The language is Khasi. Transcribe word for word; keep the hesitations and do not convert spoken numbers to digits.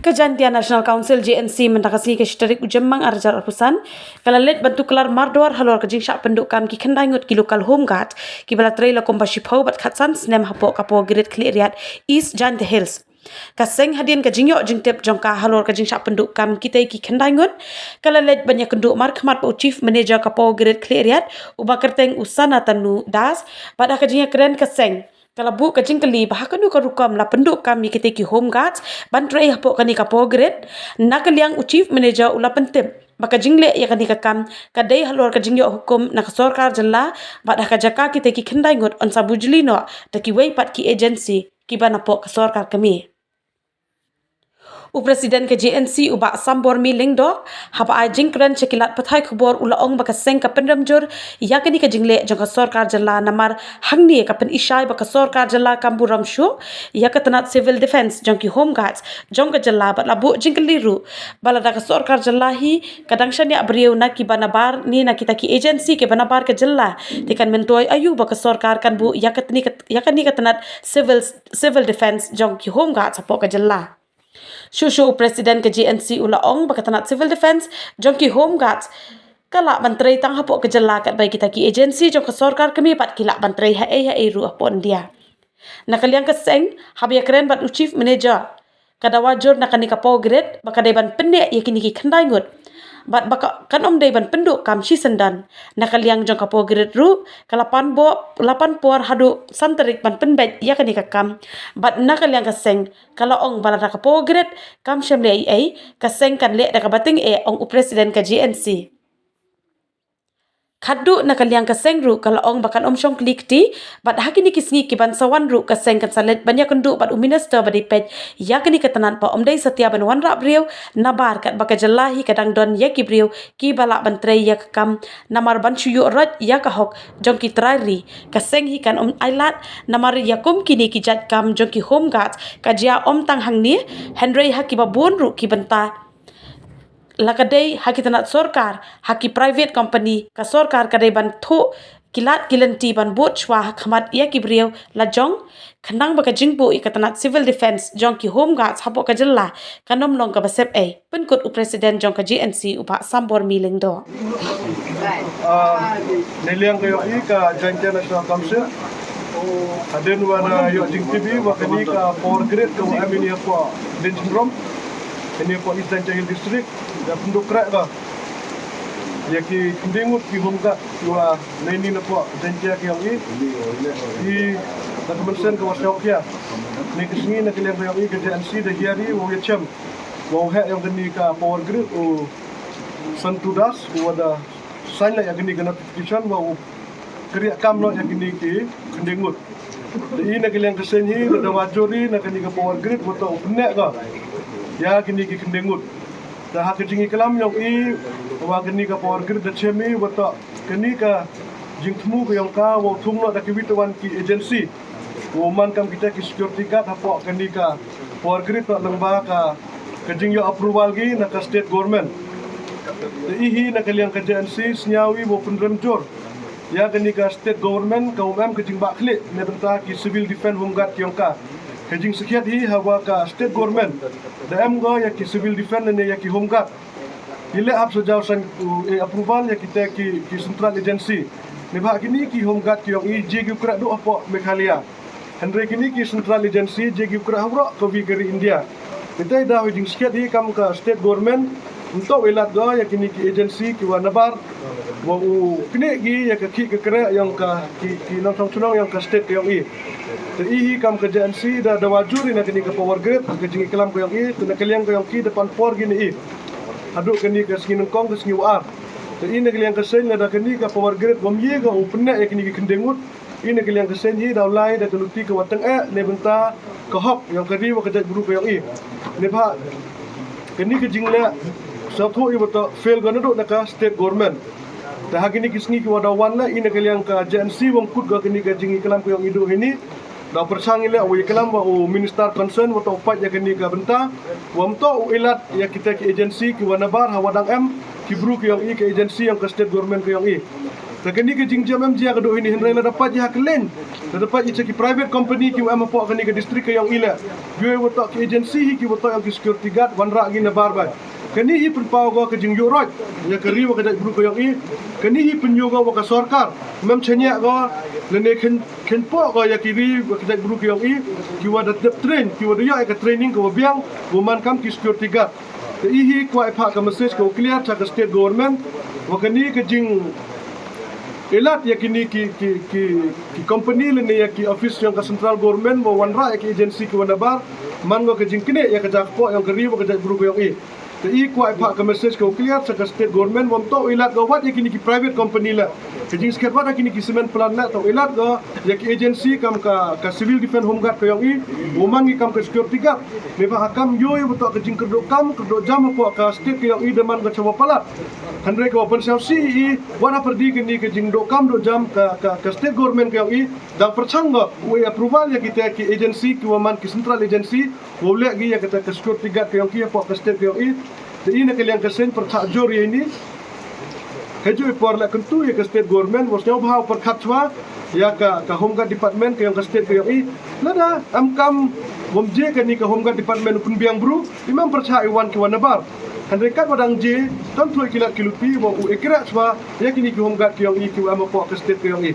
Ka Jaintia National Council J N C mynta ka sngi ka shi tarik u Jymmang ar hajar arphew san ka la leit ban tuklar mardor halor ka jingshah pynduh kam ki khyndai ngut ki local home guard kiba la trei la kumba shiphew bad khatsan snem hapoh ka Power Grid Khliehriat, East Jaintia Hills. Ka seng, hadien ka jingïoh jingtip jong ka halor ka jingshah pynduh kam kitei ki khyndai ngut, ka la leit ban ïakynduh markhmat bad u Chief Manager ka Power Grid Khliehriat, uba kyrteng u Sanatanu Das, bad ha ka jingïakren ka seng ka la buh ka jingkylli ba ha kano ka rukom la pynduh kam ïa kitei ki home guards ban trei hapoh kane ka Power Grid. Na ka liang u Chief Manager u la pyntip ba ka jingleh ïa kane ka kam ka dei halor ka jingïoh hukum na ka sorkar jylla, bad ha ka jaka kitei ki khyndai ngut yn sa bujli noh da kiwei pat ki agency kiba napoh ka sorkar kmie. U President ka J N C, u Bah Sambormi Lyngdoh, haba ai jingkren sha ki lad pathai khubor, u la ong ba ka seng ka pynrem jur ïa kane ka jingleh jong ka sorkar jylla, namar hangne ka pynishai ba ka sorkar jylla kam burom shuh ïa ka tnat Civil Defence jong ki Home Guards jong ka jylla, bad la buh jingkylli ruh ba lada ka sorkar jylla hi ka dang shaniah briew na kiba nabar ne na kita ki agency kiba nabar ka jylla, te kan myntoi aïu ba ka sorkar kan buh ïa katne ka, ïa kane ka tnat Civil, Civil Defence jong ki Home Guards hapoh ka jylla. Shuh shuh u President ka J N C u la ong ba ka tnat Civil Defence jong ki Home Guards ka lah ban trei tang hapoh ka jylla, katba ïa kita ki agency jong ka sorkar kmie pat ki lah ban trei haei haei ruh hapoh India. Na ka liang ka seng, haba ïakren bad u Chief Manager, ka dawa jur na kane ka Power Grid ba ka dei ban pynneh ïa kine ki khyndai ngut, bad ba ka, kan ym dei ban pynduh kam shisyndon. Na ka liang jong ka Power Grid ruh ka la pan bo, la pan por haduh san tarik ban pynbeit ïa kane ka kam. Bad na ka liang ka seng ka la ong ba lada ka Power Grid kam shym leh ei ei, ka seng kan leh da kaba tyngeh, ong u President ka J N C. Khatduh na ka liang ka seng ruh ka la ong ba kan ym shong kli kti, bad ha kine ki sngi kiban sa wan ruh ka seng kan sa leit ban ïakynduh bad u Minister ba dei peit ïa kane ka tnat ba ym dei satia ban wanrah briew nabar, katba ka jylla hi ka dang don ïa ki briew kiba lah ban trei ïa ka kam, namar ban shu ïuh roit ïa ka hok jong ki trai ri, ka seng hi kan ym ailad, namar ïa kum kine ki jait kam jong ki Home Guards ka jia ym tang hangne, hynrei ha kiba bun ruh ki bynta. La ka dei ha ki tnat sorkar, ha ki private company, ka sorkar ka dei ban thuh ki lad ki lynti ban bud shuwa ha khmat ïa ki briew la jong, khnang ba ka jingbuh ïa ka tnat Civil Defence jong ki Home Guards hapoh ka jylla kan ym long kaba sep ei. Pynkut u President jong ka J N C, u Bah Sambormi Lyngdoh. Ah, na liang ka ïoh i ka Jaintia National Council, hadien wa da ïoh jingtip i wa kane ka Power Grid ka wa em ïa ni hapoh Dieng Symrom, ïa ni hapoh East Jaintia Hill District, da pynduh kreh ka ïa ki khyndiat ngut ki Home Guard ki wa na ini napoh Jaintia ka ïoh i. I da ka mynsiem ka wa sngewkhia, na ka sngi na ka liang ka ïoh i ka J N C da hiar i wa ïa chem wa u heh ïa kane ka Power Grid, u Santu Das, u wa da sign la ïa kane ka notification wa u kyrïa kam noh ïa kine ki khyndiat ngut. Da i na ka liang ka seng hi da dawa jur i na kane ka Power Grid wa toh u pynneh ka ïa kine ki khyndiat ngut. Da ha ka jingïaklam ïong i wa kane ka Power Grid da chem i wa toh kane ka jingthmu ka ïong ka wa u thung noh da kiwei tawon ki agency. Wa u man kam kita ki security guard hapoh kane ka Power Grid, toh lyngba ka, ka jingïoh approval ki na ka state government. Da i hi na ka liang ka J N C sngew i wa u pynrem jur ïa kane ka state government ka wa em ka jingbah khlieh na bynta ki Civil Defence Home Guard ki ïong ka. Ka jingsakhiat hi hawa ka state government da em ko ïa ki Civil Defence ne ïa ki Home Guard, i leh hap sa jaw san, eh, approval ïa kita ki, ki central agency. Neibhah kine ki Home Guard ki ïong i jia ki u kreh duh hapoh Meghalaya. Hynrei kine ki central agency jia ki u kreh ha waroh kawi ka ri India. Ngi te da ha jingsakhiat hi kam ka state government, ym toh u lad ko ïa kine ki agency ki wa nabar wa u knieh ki ïa ka khih ka kreh ïong ka ki, ki nongshong shnong ïong ka state ka ïong i. Te i hi kam ka J N C da dawa jur i na kane ka Power Grid, ka jingïaklam ka ïong i, te na ka liang ka ïong ki da pan por ki na i haduh kane ka sngi nyngkong ka sngi wa ar. Te i na ka liang ka seng lada kane ka Power Grid wam ïa ka u pynneh ïa kine ki khyndiat ngut, i na ka liang ka seng hi daw lai da ka luti ka wa tyngeh na bynta ka hok ïong ka ri wa ka jaitbru ka ïong i. Neibhah kane ka jingleh sngewthuh i wa toh fail ko naduh na ka state government. Te ha kine ki sngi ki wa daw wan la i na ka liang ka J N C wam kut ko kane ka jingïaklam ka ïong i duh hini. Daw pyrshang i leh wa ïaklam wa u minister concern wa toh u peit ïa kane ka bynta, wam toh u lad ïa kita ki agency ki wa nabar hawa dang em ki bru ki ïong i, ka agency ïong ka state government ka ïong i. Te kane ka jingjia em jia ka duh hi ni, hynrei lada peit ïa ha kylleng, lada peit ïa ki private company kiwa em hapoh kane ka district ka ïong i leh, ïoh ïa wa toh ki agency hi kiwa toh ïong ki security guard wanrah ki nabar bha. Kane hi pynpaw ko ka jingïoh roit ïa ka ri wa ka jaitbru ka ïong i. Kane hi pynïoh ko wa ka sorkar mem chaniah ko lane khein, khein poh ko ïa ki ri wa ka jaitbru ka ïong i, kiwa da dep train, kiwa da ïoh ïa ka training kawa biang, wa man kam ki security guard. Te i hi kwah i phah ka message kawa clear cha ka state government, wa kane ka jing i lad ïa kine ki, ki, ki, ki company lane ïa ki office ïong ka central government wa wanrah ïa ki agency kiwa nabar, man ko ka jingknieh ïa ka jakpoh ïong ka ri wa ka jaitbru ka ïong i. Te i kwah i phah ka message kawa clear cha ka state government, wa ym toh i lad ko wat ïa kine ki private company leh, ka jingskhem wat ïa kine ki cement plant leh, toh i lad ko ïa ki agency kam ka, ka Civil Defence Home Guard ka ïong i, wa man ki kam ka security guard. Neibhah ha kam ïoh ïa wa toh ka jingkyrduh kam, kyrduh jam hapoh ka state ka ïong i da man ko cha wa palat. Hynrei kawa pynsaw shi i, wat ha pyrdi kane ka jingduh kam duh jam ka, ka, ka state government ka ïong i, dang pyrshang ko u ai approval ïa kita ki agency kiwa man ki central agency, wow leh ki ïa kata ka security guard ka ïong ki hapoh ka state ka ïong i. Te i na ka liang ka seng pyrshah jur ïa ini. Heijooh i por leh kyntu ïa ka state government, wa sngewbha u pyrkhat chwa ïa ka, ka Home Guard Department ka ïong ka state ka ïong i. Lada em kam, wa ym jia kane ka Home Guard Department u pynbiang bru, i mem pyrshah i wan kiwa nabar. Hynrei katwa dang jia, toh thlu ki lad ki luti, wa u ikrek chwa ïa kine ki Home Guard ka ïong i kiwa em hapoh ka state ka ïong i.